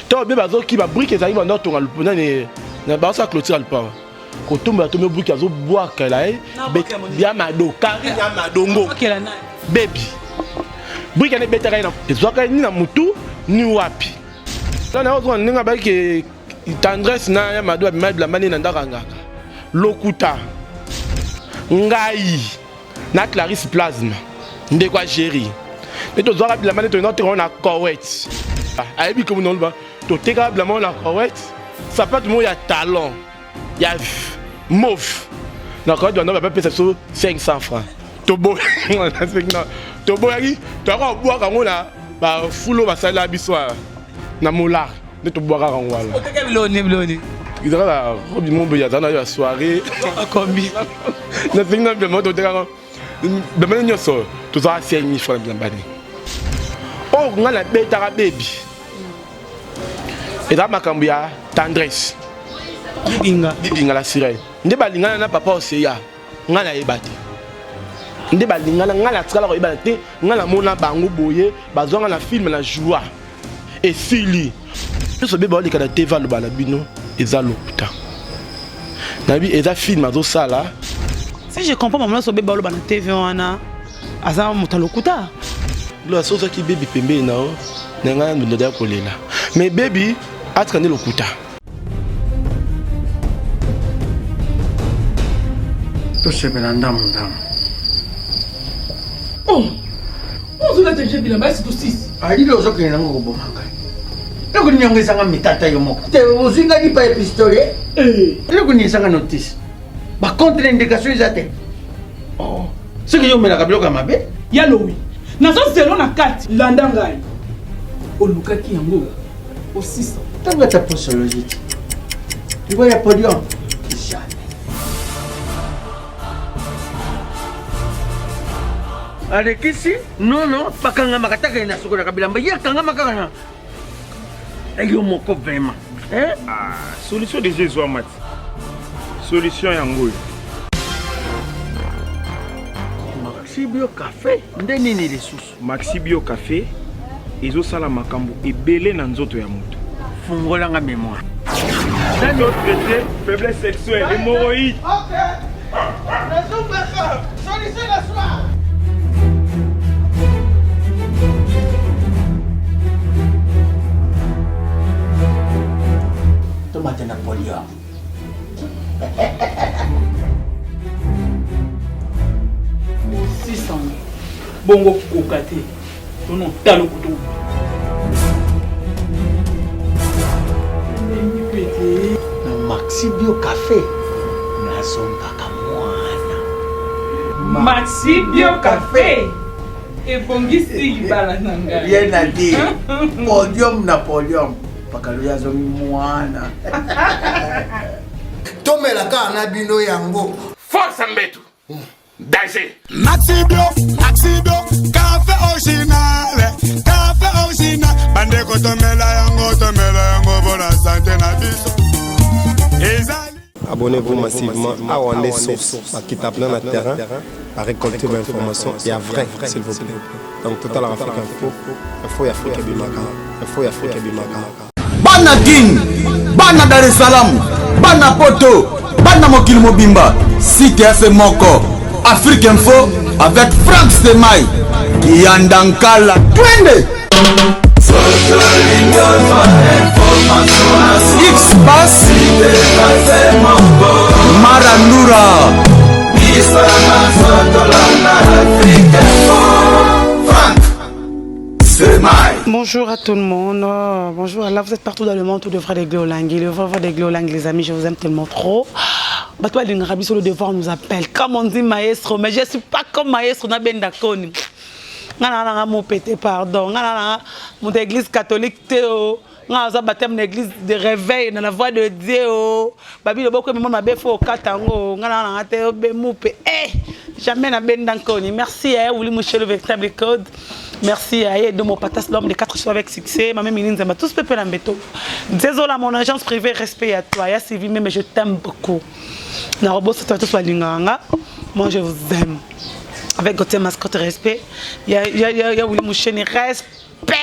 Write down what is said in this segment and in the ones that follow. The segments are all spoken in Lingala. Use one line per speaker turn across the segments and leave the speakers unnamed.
To be bazokima brique ezalaki banda otonga nani bazosala clôture ya lupango kotombola tombe brique azobwakela ye ya mado karine ya madongo bebi brique wana ebetaka ye ezwaka ye ni na motu ni wapi tana ozwa ndenge abayaki tendresse na ya mado abima bilamba nini na ndako ya nganga lokuta ngai na Clarisse Plasma ndeko ya Jerry nde tozwaka bilamba nde tokenda koteka na Koweït ayebi komi na totekaka bilamba na Koweït sapatu moko ya talon ya mauve na Koweït banda bapesa biso 500 francs toboyaki toyaka kobwaka yango na bafulo basalela biso na molar nde tobwakaka yango wana
oteka biloni biloni
ezaka na robi mombe aza na ya soirée
akombi
nasengi na bilamba totekaka bilamba nyonso tozalaka 5000 francs na bilamba ne oyo ngai nabetaka bebi eza makambo ya tendresse
bibinga
bibinga la sirene nde balingana na papa oseya ngai nayeba te nde balingana ngai natikala koyebana te ngai namona bango boye bazwanga na filme na joie esili nyonso be baoleka na tv aloba na bino eza lokuta nayebi eza film azosala
si je comprends mama nyonso be baoloba na tv wana aza moto ya lokuta
lola soki ozwaki bebi pembeni na yo na ngai ndoda ya kolela mais bebi atika nde lokuta
tosepela ndambu ndambu
oh ozolata deja bilamba ya sito 6
alili ozokende nango koboma ngai eloko nini yango ezanga mitata yo moko te ozwi ngai lipa ya pistolet eh. eloko nini ezanga notice bacontre indication eza te oh. soki yo omelaka biloko ya mabe
ya lowi nazozelo na kati landa ngai olukaki yango osisa
ntango ata posologie ti liwa ya podium jamais alekisi nono bakangamaka taka na sokolaka bilamba ye akangama kaka na yo moko vraiment
eh? ah, solution deja ezwama ti solution yango oyo
maxi bio cafe nde nini lisusu
Maxi Bio Cafe ezosala makambo ebele na nzoto ya moto.
Fungola nga memoire.
Nani traité faiblesse sexuelle, hémorroïde.
Ok. Solution la soir. Tomate na podium.
Osisa bongo koka te tono talo kutu
na maxi bio cafe nazongaka mwana
maxi bio cafe ebongisi libala na ngai
rien à dire podium na podium pakalo ye azongi mwana
tomela kaka na bino yango
force mbetu danger
Maxi Bio, Maxi Bio, café original, café original. Bandeko tomela yango, tomela yango bona sante na biso. Ezali
Abonnez-vous massivement à Wande Source, bakita plein na terrain, ba récolter ba information ya vrai, s'il vous plaît. Donc Total Afrique Info, info ya Afrique ebimaka, info ya Afrique ebimaka.
Bana Kin, bana Dar es Salaam, bana Poto, bana mokili mobimba, site ya se moko, Afrique Info avec Franck Stemay, Kiyanda Nkala, twende! X-Pass, Marandura.
Bonjour à tout le monde. Oh, bonjour. Là, vous êtes partout dans le monde, tout le vrai des Glolangi. Le vrai des Glolangi, les amis, je vous aime tellement trop. Bah, toi, le devoir nous appelle. Comme on dit maestro, mais je ne suis pas comme maestro, na benda koni. Nga na nga mo pété pardon. Nga na mon église catholique théo. Nga aza baptême na église de réveil na la voix de Dieu oh. Babi loboko mema mabe fo okata yango. Nga na nga te obe mupe. Eh, jamais na benda nkoni. Merci eh Willy Mouchel le véritable code. Merci à Edo Mopatas, l'homme des quatre choix avec succès. Mamé Mini Nzamba, tous pépé la mbeto. Désolé, mon agence privée, respect à toi. Ya Sylvie, mais je t'aime beaucoup. Na robot, c'est toi tous balinganga. Moi, je vous aime. Avec Gauthier Mascotte, respect. Ya, ya, ya, ya Willy Mouchel, respect.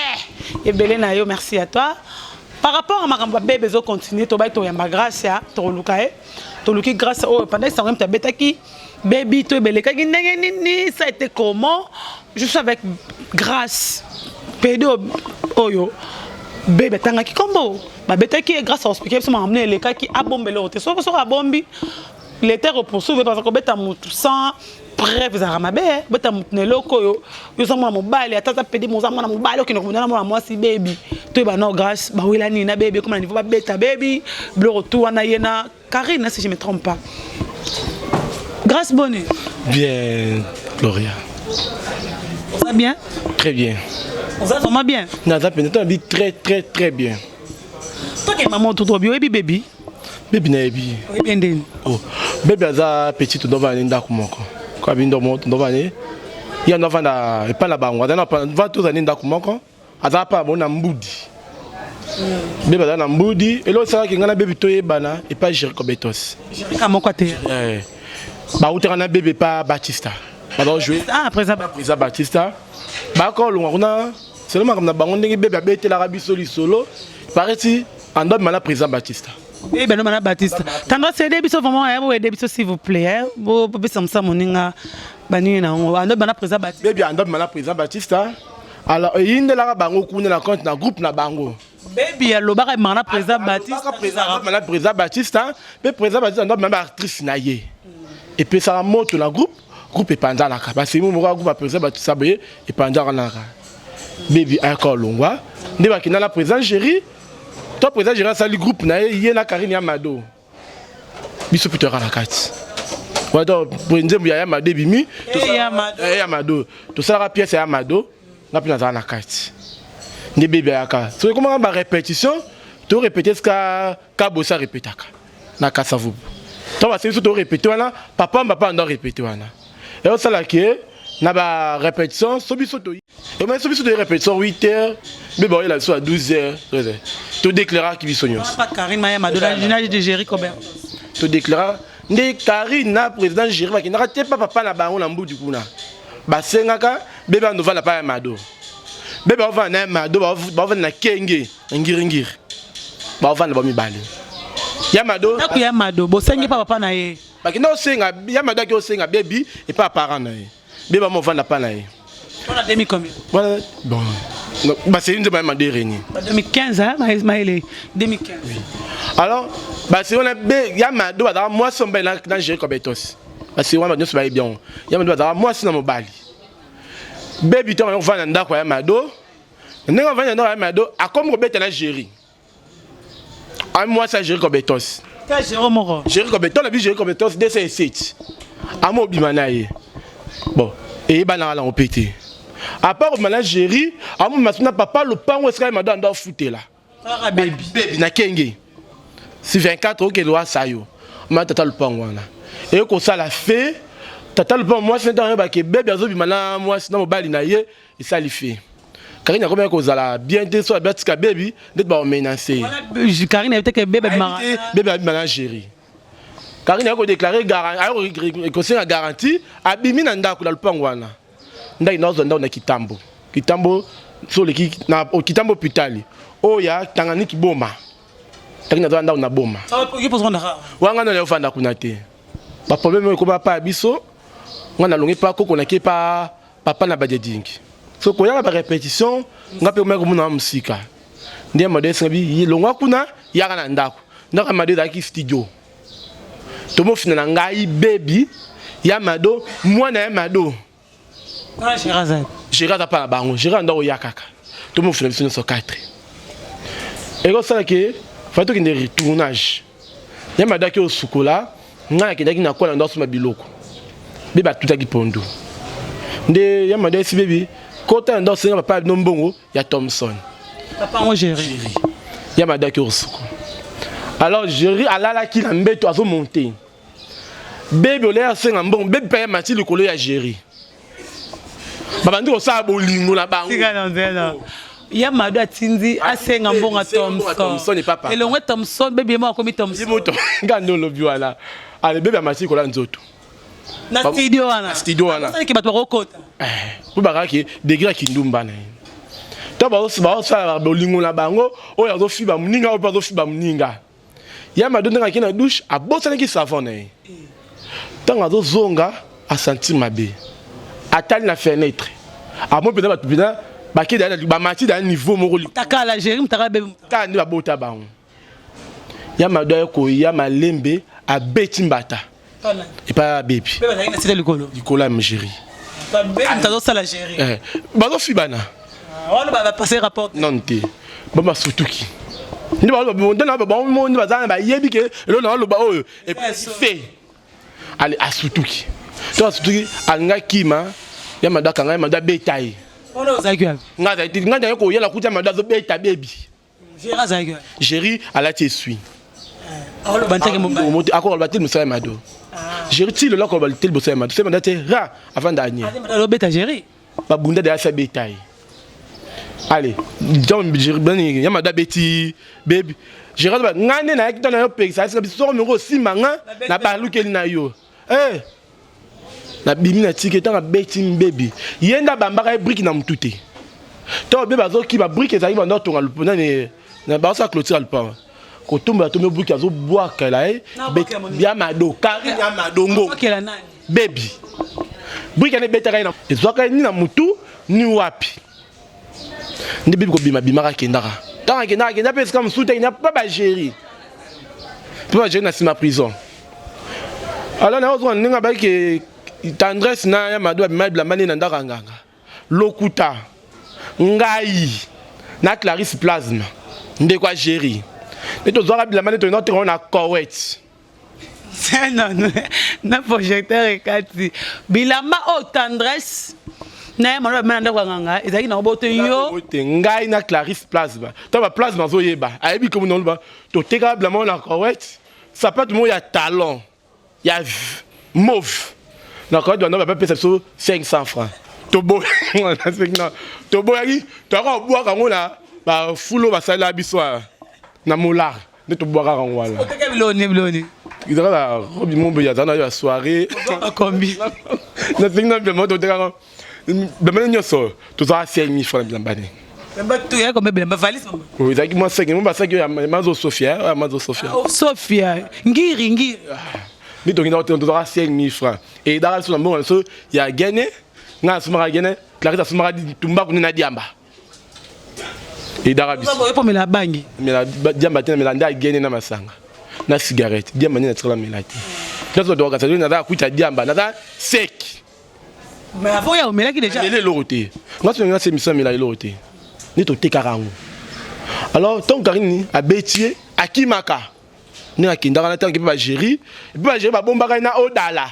Ebele na yo, merci à toi. Par rapport à makambo ya bebe ezo continuer, tobai toyamba Gracia, tokoluka ye. Toluki Gracia oyo pendant sango mta betaki baby to ebelekaki ndenge nini, ça était comment? Je suis avec Grâce. Pedo oyo bebe atangaki kombo babetaki ye Grâce aexpliquer biso makambo elekaki abombele oyo te. Soki soki abombi l'État repoursuivre parce que kobeta mutu sans preuve ezalaka mabe, beta mutu na eloko oyo yo oza mwana mobali, ata aza pede, oza mwana mobali, okende kobunda na mwana mwasi bebi. Toyeba no Grâce bawela nini na bebi, ekoma na niveau babeta bebi biloko tu wana ye na Karine, si je me trompe pas. Grâce, bonne.
Bien, Gloria.
Ça bien?
Très bien.
Ça vraiment bien?
Naza mpenza to nabi très très très bien.
Toke maman toto bi oyebi baby?
Bebi nayebi.
Oyebi ndeni?
Oh, bebi aza petit tondovanda ne ndako moko. Kwa bi ndomo tondovanda ne ye andovanda epai na bango aza na va tozala ne ndako moko aza pa bango na mbudi. Bebi aza na mbudi eloko esalaki ngai na bebi toyebana epai Jericho Betos.
Jericho moko te.
Eh. Bautaka na bebi epa Batista. Baza jouer.
Ah, président
président Batista. Bakolongwa kuna selo makambo na bango ndenge bebi abetelaka biso lisolo pareti andobima na président Batista.
Eh ben non, Batista. Tendresse aider biso vraiment, eh, bo aider biso s'il vous plaît, eh. Bo pesa msa moninga banini na ngo. Ando bana président Batista.
Bebi andobima na président Batista. Alors eyindelaka bango kuna na compte na groupe na bango.
Baby alobaka mana président Batista.
Président mana président Batista, pe président Batista ando ba actrice na ye. Epesaka moto na groupe, groupe epanzanaka. Basemi moko groupe ya président Batista boye epanzanaka. Baby ayaka olongwa nde bakenda na président Géry. To président Géry asali groupe na ye, ye na Karine ya Mado. Biso mpe toyaka na kati. Wana to nzembo ya Mado ebimi, ya Mado. Tosalaka pièce ya Mado, nga mpe nazala na kati. Nde baby ayaka. Soki ekomaka ba répétition, to répéter ska Kabosa répétaka na Kasavubu. To baseli biso to répéter wana, papa papa ando répéter wana. Et osala ke na ba répétition, so biso to et mais so biso to répétition 8 heures, bebe oyela biso à 12 heures, 13 heures. To déclara ki biso nyonso.
Papa Karine Maya Madola, na de Jerry Cobert.
To déclara nde Karine na président Jerry bakendaka te pa papa na bango na mbudi kuna. Basengaka bebe ando vala pa ya Mado. Bebe ovanda na Mado, bavanda na Kenge, na Ngiringiri. Bavanda ba mibale. Ya Mado.
Ndako ya Mado, bosengi pa papa na ye.
Bakenda osenga, ya Mado aki osenga baby et pa parent na ye. Bebe amovanda pa na ye.
Wana 2000 combien?
Voilà, bon. Non, bah c'est une de ma deux réunions.
2015 hein, Maëlé, 2015.
Oui. Alors, bah c'est on a B, ya Mado bah moi sommes ben dans Jerry Kobetos. Bah c'est on a nous ba bien. Ya Mado bah moi c'est na mobali. Baby to on va na ndako ya Mado. Ndenge va na ndako ya Mado, akomi kobeta na Jerry. Ah moi ça Jerry Kobetos.
Ka Jerry moko.
Jerry Kobetos na bi Jerry Kobetos 207. Amo bima na ye. Bon, et bana la opété. À part obima Jerry, amo masuna papa lopango esika Mado ando futela.
Kaka baby.
Baby na kenge. Si 24 ok loi sayo. Ma tata lopango wana. Et ko sala fait tata lopango moi c'est dans ba ke baby azobima na moi na mobali na ye esali fait. Karine akomaki kozala bien te so abatika baby ndeti ba menacer.
Voilà, Karine avait que baby abima.
Baby abima na Jerry. Karine ayako déclarer garantie, kosenga garantie, abimi na ndako na lopango wana. Ndaki na ndako na Kitambo. Kitambo so leki na Kitambo hôpital. Oya Tanganyika Boma. Tanganyika na ndako na Boma. Wanga na ofanda kuna te. Ba problème oyo ekoma pa biso, nga na longi pa koko na ke pa papa na badedingi. So koyaka ba répétition, nga pe omeka komona musika. Ndiye Mado esenga bi longwa kuna yaka na ndako. Ndako ya Mado ezalaki studio. Tomofina na ngai baby ya Mado, mwana ya Mado.
Ah, Gérard.
Gérard apa na bango, Gérard ndako ya kaka. Tomofina biso nyonso 4. Ekosala ke fallait tokende tournage. Ya Mado aki osukola, ngai nakendaki na kola ndako soma biloko. Bebe atutaki pondu. Nde ya Mado esi bebi kota na ndako senga papa bino mbongo ya Thomson.
Papa ngo Jerry.
Ya Mado aki osuko. Alors Jerry alalaki na mbeto azo monter. Baby olaya asenga mbongo, baby pa ya mati likolo ya Jerry. Babandi kosala bolingo na bango.
Tika na nzela. Ya Mado atindi asenga mbongo ya Thomson. Elongwe Thomson, baby ye moko akomi Thomson.
Ye moto nga nde olobi wana. Ale baby amati likolo ya nzoto.
Na studio wana.
Studio wana.
Asalaki bato bakokota.
Eh, po bakaki degré ya kindumba na ye. To baosala bolingo na bango, oyo azofiba moninga, oyo mpe azofiba moninga. Ya Mado ndenge akei na douche, abosanaki savon na ye. Ntango azozonga, asentir mabe, atali na fenêtre, amoni mpenza bato mpenza bakei, bamati da niveau moko.
Takala Géri mutakala bebe.
Kaka nde babota bango. Ya Mado aye koya malembe, abeti mbata epai ya bebi likolo ya Géri.
Azosala Géri.
Bazofibana non te, bamasutuki nde bango nde baza na bayebi ke eloko na baloba oyo fe. Ale, asutuki to asutuki, alinga kima. Ya Mado akanga ya Mado, abeta ye. Ngai ngai naye koyela kuta Mado azobeta bebi. Géri alati esui, akoloba te mosala ya Mado. Géri ti lelo akoloba te liboso ya Mado se Mado te ra avanda anye. Babunda deya, asi abeta ye. Ale, ya Mado abeti bebi. Gérard, ngai nde nayaki ntango nayo pekisa esika biso soko mingo osimba nga na balukeli na yo. Eh, nabimi na tike. Ntango abeti mbebi, ye nde abambaka ye brique na motu te. Ntango bebi azokima, brique ezalaki banda otonga nani, bazosala clôture ya lupango, kotombola tombe brique, azobwakela ye ya Mado, Karine ya Madongo bebi. Brique wana ebetaka ye, ezwaka ye ni na motu ni wapi. Nde bebi kobima bimaka, akendaka. Ntango akendaka, akenda mpe esika mosusu te, akenda mpa bagéri, mpe bagéri na nsima prison. Alors na ozonga ndenge abayaki Tendresse na ya Mado abima bilamba nde na ndako ya nganga. Lokuta. Ngai na Clarisse Plasme, ndeko ya Géri, nde tozwaka bilamba nde tokenda kotenga na Kowet.
Na projecteur ekati bilamba oyo Tendresse na ye Mano bamema na ndako ya nganga, ezalaki nango bote yo?
Te, ngai na Clarisse Plasma. Ntango baplasme azoyeba, ayebi komi naoloba, totekaka bilamba oyo na Kowet. Sapatu moko ya talon ya mauve na Kowet, banda bapesa biso 500 francs, toboyaki. Toyaka kobwaka yango na bafulo basalela biso na molar, nde tobwakaka yango wana.
Oteka biloni biloni?
Ezaka na robe mombe aza na yo ya soirée.
Kombi?
Nasengi na bilamba, totekaka bilamba nyonso, tozalaka 5000 francs na bilamba ne. Ezalaki mwa 5 mo basaki ya Mazo Sofia, ya Mazo Sofia.
Sofia ngiri ngiri.
Nde tokenda, tozalaka 5000 francs, edaka biso na mbongo na biso ya gene. Ngai nasomaka gene, Clarisse asomaka tumbaku nde na diamba, edaka biso.
Epomela bangi?
Mela diamba te, namela nde agene na masanga na cigarette. Diamba nde natikala mela te. Nyonso tokasa, naza akuta diamba, naza seki.
Mais avant ya omelaki déjà?
Mela eloko te. Nga so nga se miso amela eloko te. Nde totekaka yango. Alors ntango Karine abeti ye, akimaka ndenge akendaka na ntango mpe bagéri, mpe bagéri babombaka ye na Odala.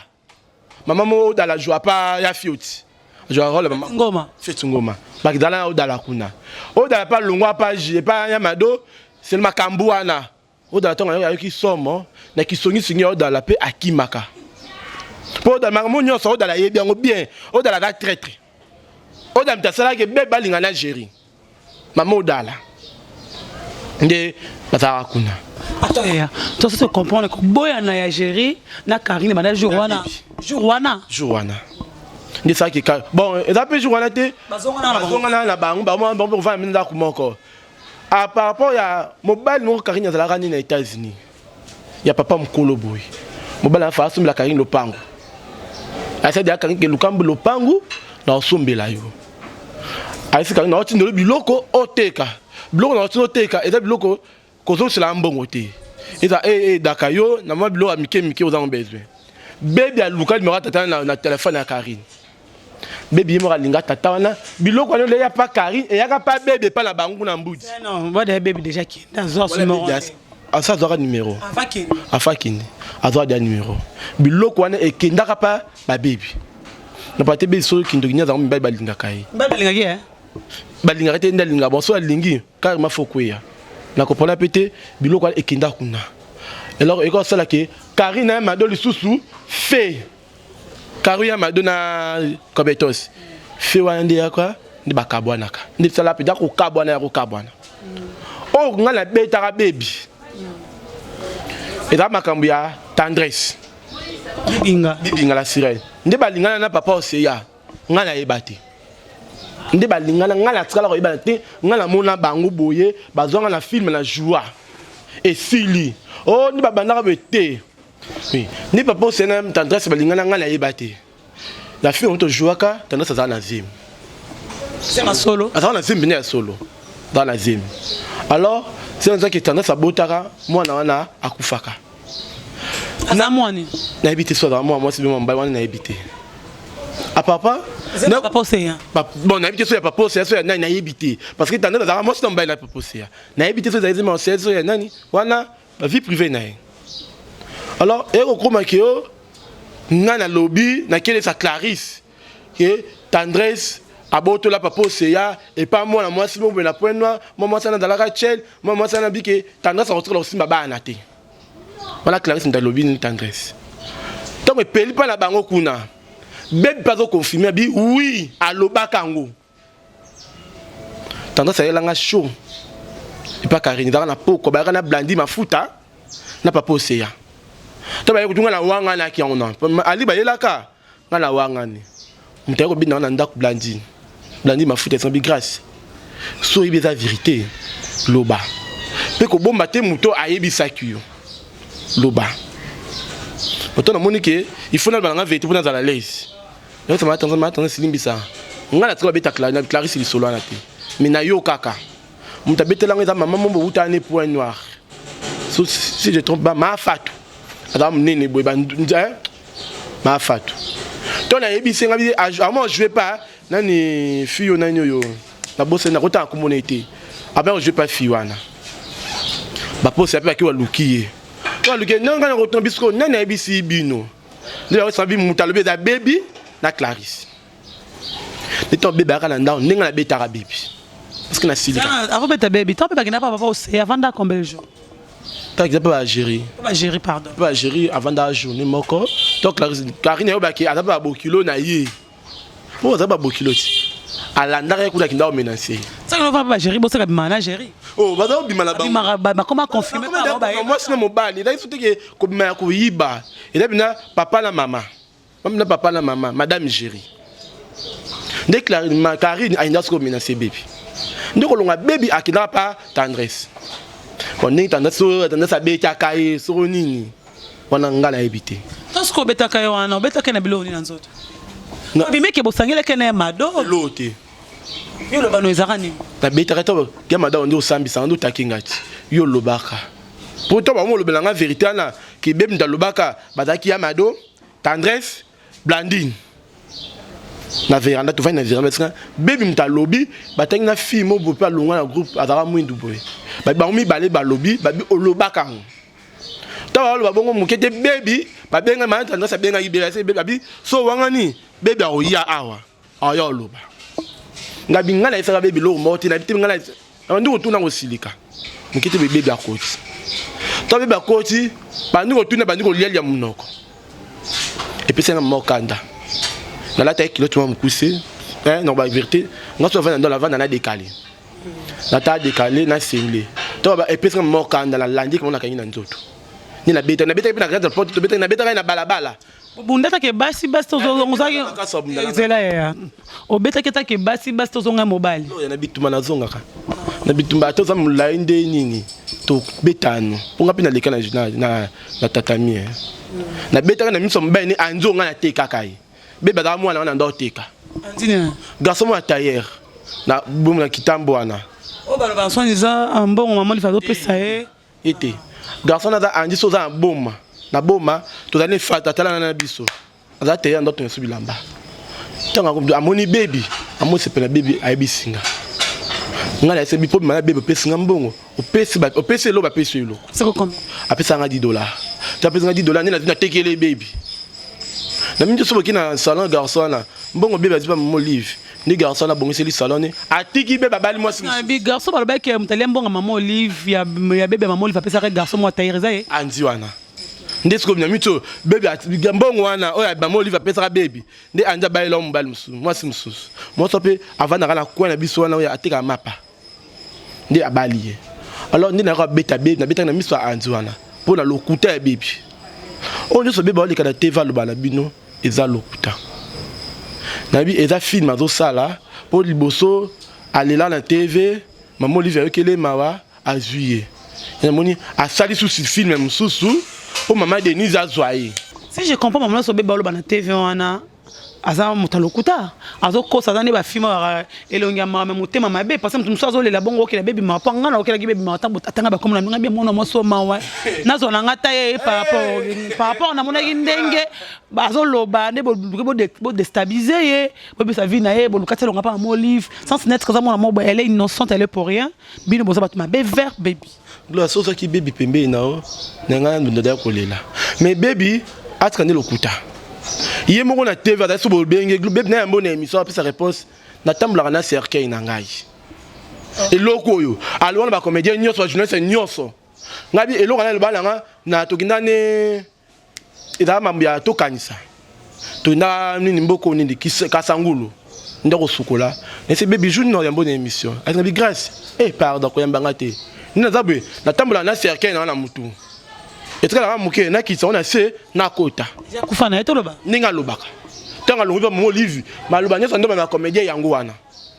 Mama moko Odala joua pa ya fioti, azwaka role mama
Ngoma.
Fioti Ngoma, bakizala na Odala kuna. Odala mpe alongwa pa epa ya Mado, sele makambo wana. Odala ntango ayoki somo na kisongisongi ya Odala, mpe akimaka, mpo Odala makambo nyonso Odala ayebi yango bien. Odala aza traître. Odala moto asalaki ebe balinga na Géri. Mama Odala nde bazalaka kuna.
Attends yaya, toi ça se comprendre koboyana ya Géri na Karine banda jour wana, jour wana?
Jour wana nde esalaki ka bon, eza mpe jour wana te.
Bazongana
na bango, bango kovanda mpe ndako moko. Ah, par rapport ya mobali moko Karine azalaka nini na États-Unis, ya papa mokolo boye, mobali afa asombela Karine lopango. Asadi ya Karine ke lukambu lopango na osombela yo. Ayesi Karine na otindelo biloko oteka, biloko na otinda oteka eza biloko kozongisela mbongo te, eza edaka yo na mwa biloko ya mike mike oza ngo besoin. Bebi aluka numéro ya tata na telefone ya Karine. Bebi ye moko alinga tata wana, biloko wana eya pa Karine, eyaka pa bebi epa na bango kuna mbudi.
Non, bada bebi déjà kenda azwa numéro.
Asa azwaka numéro afakende, azwaka dia numéro. Biloko wana ekendaka pa babebi na pa te. Bebi soki kindoki nde azango, mibali balingaka ye.
Balingaki?
Balingaka te, nde alingaka bon. So alingi carrément, fo kweya na kopona mpe te. Biloko wana ekenda kuna. Alors ekosala ke Karine ya Mado lisusu fe karu ya Mado na Kobetos fe wana nde yaka nde bakabwanaka, nde sala mpenza kokabwana ya kokabwana. Oyo ngai nabetaka bebi eza makambo ya Tendresse.
Bibinga.
Bibinga la sirène nde balingana na papa Oseya. Ngai nayeba te. Nde balingana, ngai natikala koyebana te, ngai namona bango boye, bazwa ngai na film na joie. Esili. Oh, nde babandaka boye te. Oui. Nde papa Océan na tendresse balingana, ngai nayeba te. Na film oyo tojouaka, tendresse azala na zemi.
Zemi ya solo?
Azala na zemi ya solo. Azala na zemi. Alors, c'est comme tendresse abotaka, mwana wana akufaka.
Aza mwana?
Nayebi te so azala mwana mwasi mpe mobali wana nayebi te. A papa
na papa Océan.
Bon, nayebi te so ya papa Océan so ya nani nayebi te. Parce que tendresse azala mwasi na mobali na papa Océan. Nayebi te so ezali zemi ya Océan so ya nani wana ba vie privée na ye. Alors, ekokomaki yo nga nalobi nakelesa Clarisse ke tendresse abotola papa Océan epa mwana mwasi moko boye na Point Noir, mwa mwasi wana azalaka tchel, mwa mwasi wana bike tendresse akotikala kosimba bana te. Wana Clarisse moto alobi ni tendresse. Ntango epeli mpa na bango kuna, bebi mpe azoconfirme abi oui alobaka yango. Tendresse ayelanga chaud epa Karine, ezalaka na poko bayaka na blandi mafuta na papa Océan. To baye kutunga na wanganaki yango na ali bayelaka nga na wangani moto aye kobina na ndako blandi blandi mafuta esangi grâce so oyebi eza vérité loba mpe kobomba te moto ayebisaki yo loba moto namoni ke il faut naloba na nga vérité mpo nazala l'aise. Matanga silimbisa nga na tika babeta Clarisse lisolo wana te, mais na yo kaka moto abetelanga eza mama mombo wuta ne Point Noir, so si je trompe ba Mafatu aza monene boye Mafatu to nayebisi nga bi amo jouer pas nani fille oyo nani oyo nabosani nakotanga komona ye te, abin jouer pas fille wana baposi ape baki baluki ye to baluki ye ndenge nga nakotonga biso nani ayebisi bino nde yango sabi moto alobi eza bebi na Clarisse nde to bebi ayaka na ndako ndenge nabetaka bebi parce que nasilika
akobeta bebi to mpe bakenda pa papa Océan avanda combien de jours?
Par exemple bagéri
bagéri pardon.
Bagéri avanda journée moko to Clarisse Karine ayobaki aza mpe babokilo na ye mpo aza babokilo ti alandaka ye kuna akinda komenase.
Soki nova bagéri bosaka bimaka na géri.
Oh, baza kobima na
bango bakoma confirme.
Mwasi na mobali ezali so teke kobima ya koyiba eza bina papa na mama na papa na mama madame Géri nde Karine ayinda soki komenase bebi nde kolonga bebi akendaka pa tendresse. Bon, ndenge tendresse oyo tendresse abetaka ye soko nini wana nga nayebi te.
To soki obetaka ye wana obetaka ye na biloko nini na nzoto? Bimeke bosangelaki na ye mado
eloko te.
Yo oloba no ezalaka nini?
Nabetaka to ya mada nde osambisaka nde otaki nga ti yo olobaka po to bango olobela nga vérité wana ke bebi moto alobaka bazalaki ya mado tendresse blandine na veranda tovandi na veranda esika bebi moto alobi batangi na fille mo boye mpe alongwa na groupe azalaka mwindu boye bango mibale balobi babi olobaka yango ntango baloba bongo moke te bebi babenga maa tendresse abengaki bebi babi so wangani bebi akoya awa aya oloba ngabi ngai nayesaka bebi eloko moko te nayebi te ngai nabandi kotuna kosilika moke te bebi akoti to bebi akoti bandi kotuna bandi kolialia monoko epesi nga moko kanda nalataki kilote mwa mokuse na ba vérité nga so avanda ndo lavanda na décalé nata décalé na single to epesi nga moko kanda nalandi kama nakangi na nzoto nde nabeta nabetaki mpe na grande porte tobetaki nabetaki na balabala.
Obundaka basi basi tozongaki ezela ya obetaki etake basi basi tozonga mobali.
Ya na bitumba nazongaka na bitumba ata oza molai nde nini tobetano mpo nga mpe naleka na tatami nabetaka na miso ya mobali ne anzo nga natekaka ye bebe azaka mwana wana nda oteka garçon moko ya tailleur na bomo na kitambo wana
oyo baloba soni eza mbongo mama Olive azopesa ye.
Ete garçon naza andi so oza na boma na boma tozali na efata atalana na biso aza teya ndoto na biso bilamba ntango amoni bebi amoni sepela bebi ayebisi nga nga nayebi mpo bima na bebi opesi nga mbongo opesi opesi eloko bapesi yo eloko apesa nga 10 dollars to apesi nga 10 dollars nde nazwi natekeli bebi na mingi soki oki na salon garçon wana mbongo bebe azwi pa mama Olive nde garçon wana abongiseli salon ne atiki bebe abali mwasi
bi garçon balobaki moto alia mbongo mama Olive ya bebe mama Olive apesaka garçon mwa tailleur eza ye
andi wana nde sikoyo na mito bebe mbongo wana oyo mama Olive apesaka bebe nde andi abalela mobali mosusu mwasi mosusu mwasi mpe avandaka na coin na biso wana oyo atekaka mapa nde abali ye. Alors nde nayaka beta bebe nabetaki na miso ya andi wana mpo na lokuta ya bebi oyo nyonso bebe aoleka na tv aloba na bino eza lokuta. Nayebi eza film azosala mpo liboso alela na TV, mama Olive ayokeli ye mawa, azwi ye. Namoni asali susu film mosusu mpo mama Denise azwa ye.
Si je comprends, mama nyonso beba oloba na TV wana aza moto ya lokuta, azokosa, aza nde bafilme elongi ya mawa me motema mabe, parce que moto mosusu azolela bongo okela bebi mawa, mpo ngai naokelaki bebi mawa ntango atanga bakomo na ngai, mwana mwasi oyo mawa nazwa na ngai ta ye par rapport namonaki ndenge azoloba nde boluki bodestabilize ye, bobisa vie na ye, boluka ti elonga mpa mama Olive sans net aza mwana moko, elle est innocente, elle est pour rien. Bino boza bato mabe vers baby.
Gloire, soki ozwaki baby pembeni na yo, na ngai ndoda ya kolela. Mais baby atika nde lokuta. Ye moko na TV azali so bobenge baby na yambo na émission apesa réponse, natambolaka na cercueil na ngai. Eloko oyo aloba na ba comédien nyonso, ba journaliste nyonso. Ngai bi eloko na loba na nga na tokinda ne ezala mambo ya tokanisa. Tokinda nini mboko nini Kasangulu. Ndako sukola. Nese baby jour na yambo na émission. Azinga bi grâce. Eh pardon koyamba nga te. Nina zabwe natambola na cercueil na na mutu. Etikala nga moke nakitisa ngo na se nakota.
Kufa na ye toloba.
Ndenge alobaka. Ntango alongoli ba mama Olive, maloba nyonso nde ba comédien yango wana.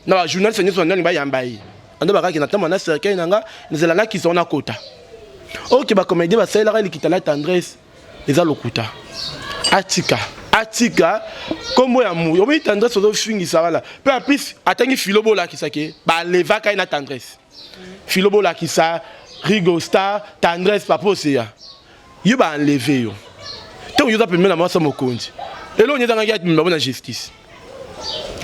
Na ba journaliste nyonso ndani bayamba ye. Ando bakaki natambola na cercueil na nga, nazela nakitisa ngo nakota. Ok ba comédien basalelaka likita la tendresse eza lokuta. Atika atika kombo ya mu omi tendresse ozofingisa wana pe en plus atangi filo bolakisa ke balevaka ye na tendresse. Filo bolakisa Rigo Star tendresse papa oseya yo ba enlever yo ntango yo oza pembeni na mwasi ya mokonzi eloko nini ezangaki amema bango na justice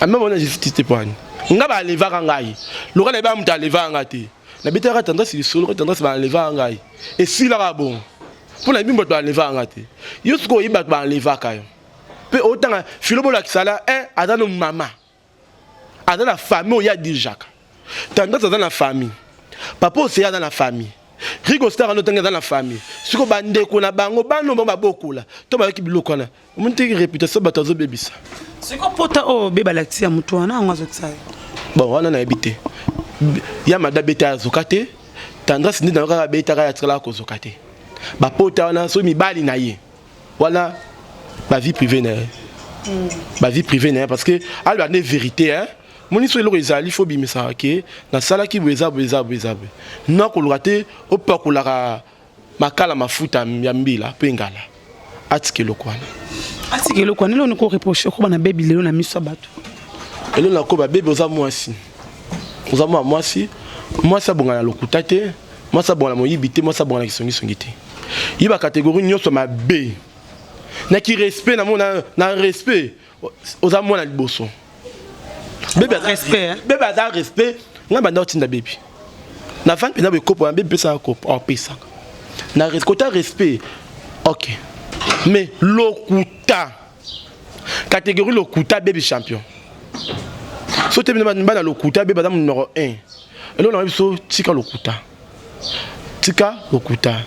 amema bango na justice te pwani nga ba enlevaka ngai lokola nayebaka moto alevaka ngai te nabetaka tendresse lisolo ko tendresse ba enlevaka ngai esilaka bongo mpo nayebi bato ba enlevaka ngai te yo sikoyo oyebi bato ba enlevaka yo mpe otanga filo bolakisa la un aza no mama aza na famille oyo adirijaka tendresse aza na famille papa oseya aza na famille Rigo Star ando tangi aza na famille siko bandeko na bango bano bango babokola to bayoki biloko wana omoni te réputation bato azobebisa
siko pota oyo be balakisi ya motu wana yango azokisa ye
bon wana nayebi te ya mada beta azoka te tendresse nde nayo kaka betaka ya tikalaka kozoka te bapota wana soki mibali na ye wana ba vie privée na ye ba vie privée na ye parce que aloba nde vérité hein moni so eloko ezali fo bimisaka ke nasalaki boye eza boye eza boye eza boye nakoluka te opakolaka makala mafuta ya mbila mpe ngala atika eloko wana
atika eloko wana eloko niko reproche okoba na bebi lelo na miso ya bato
eloko nakoba bebi oza mwasi oza mwa mwasi mwasi abonga na lokuta te mwasi abonga na moyibi te mwasi abonga na kisongisongi te ye bacatégorie nyonso mabe na ki respect na mona na respect oza mwana liboso bebe
respect
bebe aza respect ngai banda otinda bebi na vandi mpenza boye kopo na bebi pesaka kopo apesaka na kota respect ok mais lokuta catégorie lokuta bebi champion so te bino bana lokuta bebi aza numéro 1 eloko na biso tika lokuta tika lokuta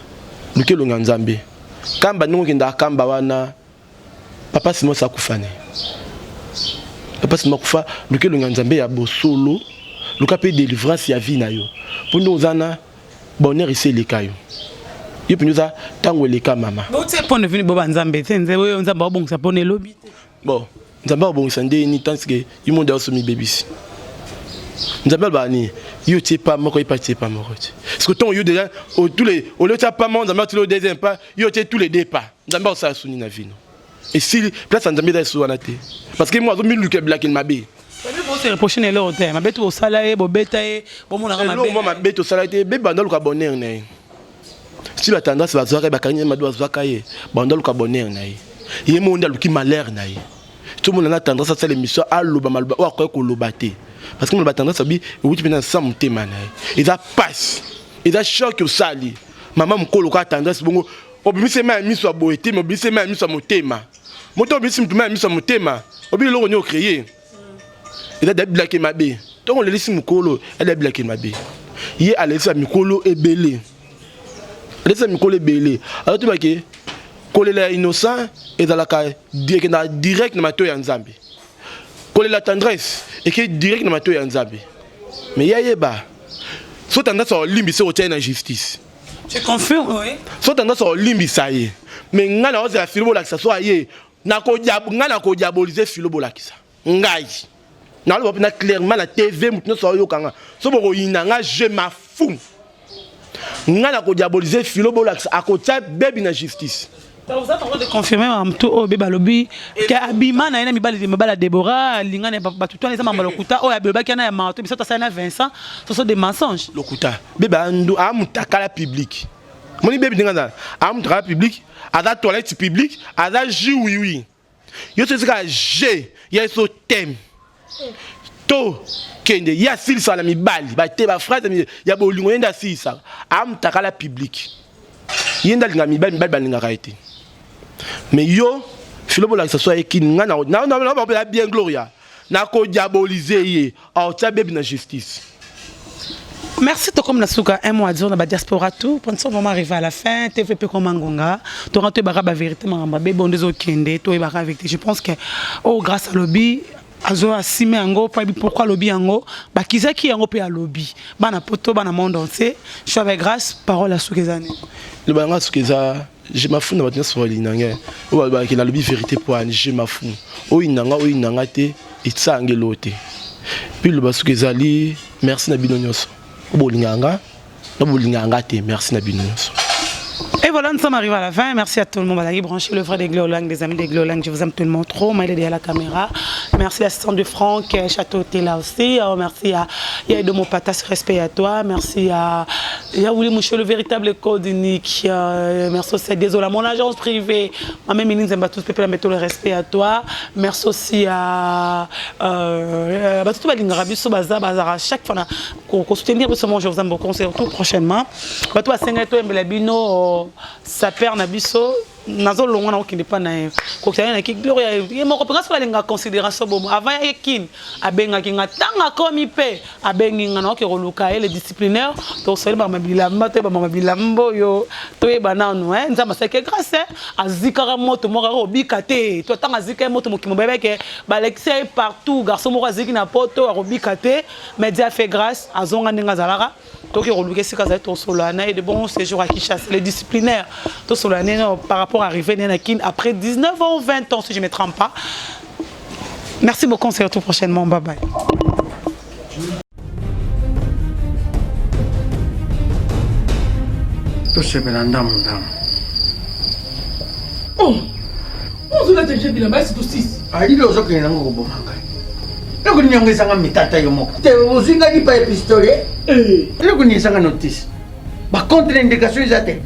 luki elongi ya nzambe kamba ndenge okendaka kamba wana papa simon akufa ne papa simon akufa luki elongi ya nzambe ya bosolo luka mpe délivrance ya vie na yo mpo ndenge oza na bonheur esi eleka yo yo mpenza oza ntango eleka mama
botie point de vue bo banzambe te nze oyo nzambe abongisa mpona elobi te
bon nzambe akobongisa nde nini tanske yo monde aoso mibebisi nzambe alobaka nini yo tie pa moko ye pa tie pa moko te parce que ntongo yo déjà tous les au lieu tia pa moko nzambe atili deuxième pas yo tie tous les deux pas nzambe akosala suni na vino esili place ya nzambe eza esu wana te parce que mo azomiluka bilakeli mabe
bose reproche na eloko te mabe to bosala ye bobeta ye bomonaka
mabe mwa mabe tosala te be banda luka bonheur na ye si ba tendance bazwaka ye bakangi ye mabe bazwaka ye banda luka bonheur na ye ye moko nde aluki malheur na ye tomona na tendance asala émission aloba maloba oyo akoki koloba te parce que maloba tendance abi ewuti mpenza na sa motema na ye eza pasi eza choc osali mama mokolo kaka tendance bongo obimisi mai ya miso ya boye te me obimisi mai ya miso ya motema moto obimisi motu mai ya miso ya motema obi eloko nini ocreye eza dabilaki mabe ntongo olelisi mokolo adabilaki mabe ye alelisa mikolo ebele alelisa mikolo ebele azotubake kolela ya innocent ezalaka ekendaka direct na matoi ya nzambe kolela tendresse ekei direct na matoi ya nzambe mais ye ayeba so tendresse olimbisa otia ye na justice
Tu confirmes, oui.
So tendresse olimbisa ye mais ngai naozela filo bolakisa so aye ngai nakodiabolize filo bolakisa. Ngai naloba mpe na clairement na TV, moto nyonso ayoka nga. So bokoyina nga, je m'en fous. Nga na kodiaboliser Philo Bolakisa, akotia bebi na justice.
Donc vous êtes en train de confirmer makambo oyo bebe alobi ke abima na ye na mibali, mibali ya Deborah alinga na bato twana, eza makambo ya lokuta oyo alobaki wana ya mato biso tosali na Vincent, ce sont des mensonges.
Lokuta. Bebe amutakala public. Moni bebe ndenge azala, amutakala public, aza toilette public, aza jus wiwi. Yo soki kaka je ya so thème to kende ye asilisaka na mibali bate baphrase ya bolingo, ye nde asilisaka, amutakala public, ye nde alingaka mibali, mibali balingaka ye te. Mais yo Filo Bolakisa, so ayekini nga na bien Gloria, nakodiabolize ye, aotia bebi na justice.
Merci Tokom Nasuka, un mot à dire dans la diaspora tout. Pour nous sommes vraiment arrivés à la fin. TVP comme Ngonga. Toranto bara ba vérité mangamba be bondezo kende to bara vérité. Je pense que oh grâce à lobby azo asime yango po pourquoi lobi yango bakizaki yango pe alobi bana poto, bana monde entier. Je suis avec Grâce, parole à sukezani.
Loba nga suka eza je m'en fous na bato nyonso balinga ngai oyo balobaki nalobi vérité po ani. Je m'en fous, oyo nanga oyo nanga te, etisange elo te. Puis loba suka ezali merci na bino nyonso oyo bolingaka nga na bolingaka nga te, merci na bino nyonso.
Et voilà, nous sommes arrivés à la fin. Merci à tout le monde. Bazali branché, le vrai des Glolang, des amis des Glolang. Je vous aime tout le monde trop. Maïle derrière la caméra. Merci l'assistant de Franck, Château là aussi. Merci à Yaïdo Mopatas, respect à toi. Merci à Yaouli Mouché, le véritable code unique. Merci aussi à Désolé, mon agence privée. Ma même Nzemba, tous peuple, tout le respect à toi. Merci aussi à tout le biso baza bazara chaque fois ko soutenir biso. Moi je vous aime beaucoup, surtout prochainement. Bato basengai toyembela bino saper na biso, nazolongwa na kokende mpa na ye, kokende na ki Gloria ye moko mpe. Nga soki alingaka considération bomo, avant ye kine abengaki nga, ntango akomi mpe abengi nga, naoke koluka ye le disciplinaire, tosali bama bilamba, toyeba mama bilamba oyo, toyeba nanu. Nzambe asalaki grâce, azikaka moto moko akobika te. To ntango azika ye moto, mokimo bayebake balekisi ye partout, garçon moko aziki na poto akobika te, mais Dieu a fait grâce, azonga ndenge azalaka. Toki koluka esika azali, tosolola na ye. De bon séjour à Kinshasa, le disciplinaire, tosolola nene par rapport arrivé nene na Kin après 19 ans ou 20 ans, si je ne me trompe pas. Merci beaucoup, on se retrouve prochainement, bye bye.
Tosepela ndamu ndamu.
Oh, ozolata je bilamba esi tosisi.
Alili ozokende nango koboma ngai. Eloko nini yango ezanga mitata yo moko te? Ozwi ngai lipa ya pistolet. Eloko nini ezanga notice? Bacontre indication eza te.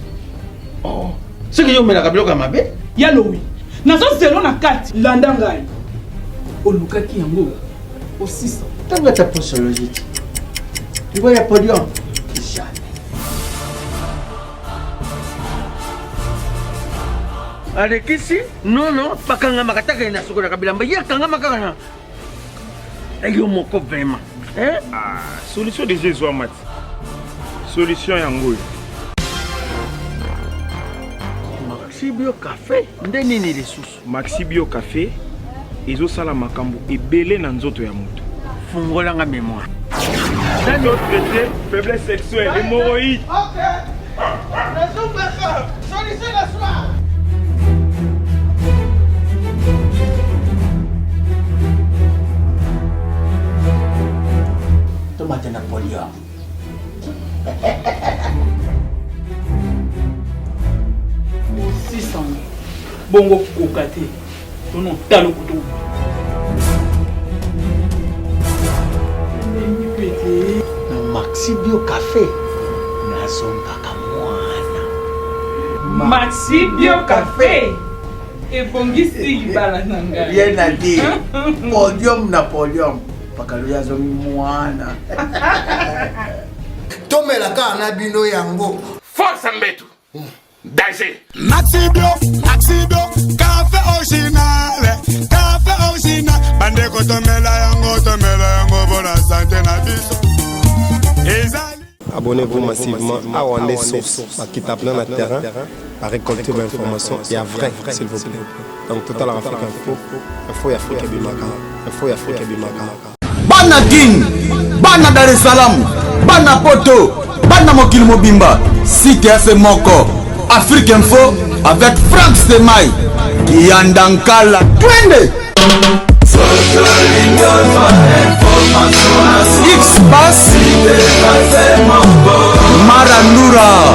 Oh, soki yo omelaka biloko ya mabe.
Ya lowi nazozelo na kati, landa ngai, olukaki yango osisa.
Ntango ata posologie te, liwa ya podium, jamais. Alekisi nono, bakangamaka taka ye na sokolaka bilamba, ye akangama kaka na yo moko vraiment.
Ah, solution déjà ezwama ti, solution yango oyo.
Maxi Bio Café nde nini lisusu?
Maxi Bio Café ezosala makambo ebele na nzoto ya moto.
Fungolanga mémoire.
Traité faiblesse sexuelle, hémorroïde.
Solution na soir.
Tomate na podium.
Osisango bongo koka te, tono talo kutu
na Maxi Bio Café nazongaka mwana.
Maxi Bio Café ebongisi libala na ngai.
Rien à dire, podium na podium, pakalo azongi mwana.
Tomela kaka na bino yango.
Force mbetu danger.
Maxi Bio, Maxi Bio, café original, café original. Bandeko tomela yango, tomela yango bona santé na biso. Ezali.
Abonnez-vous massivement à Wande Source, bakita plein na terrain, à récolter l'information ya vrai, s'il vous plaît. Donc Total Afrique Info, info ya Afrique ebimaka, info ya Afrique ebimaka.
Bana Kin, bana Dar es Salaam, bana poto, bana mokili mobimba, site ya se moko Afrique Info avec Frank Semai Kiyandankala, twende. X-Bass Marandura.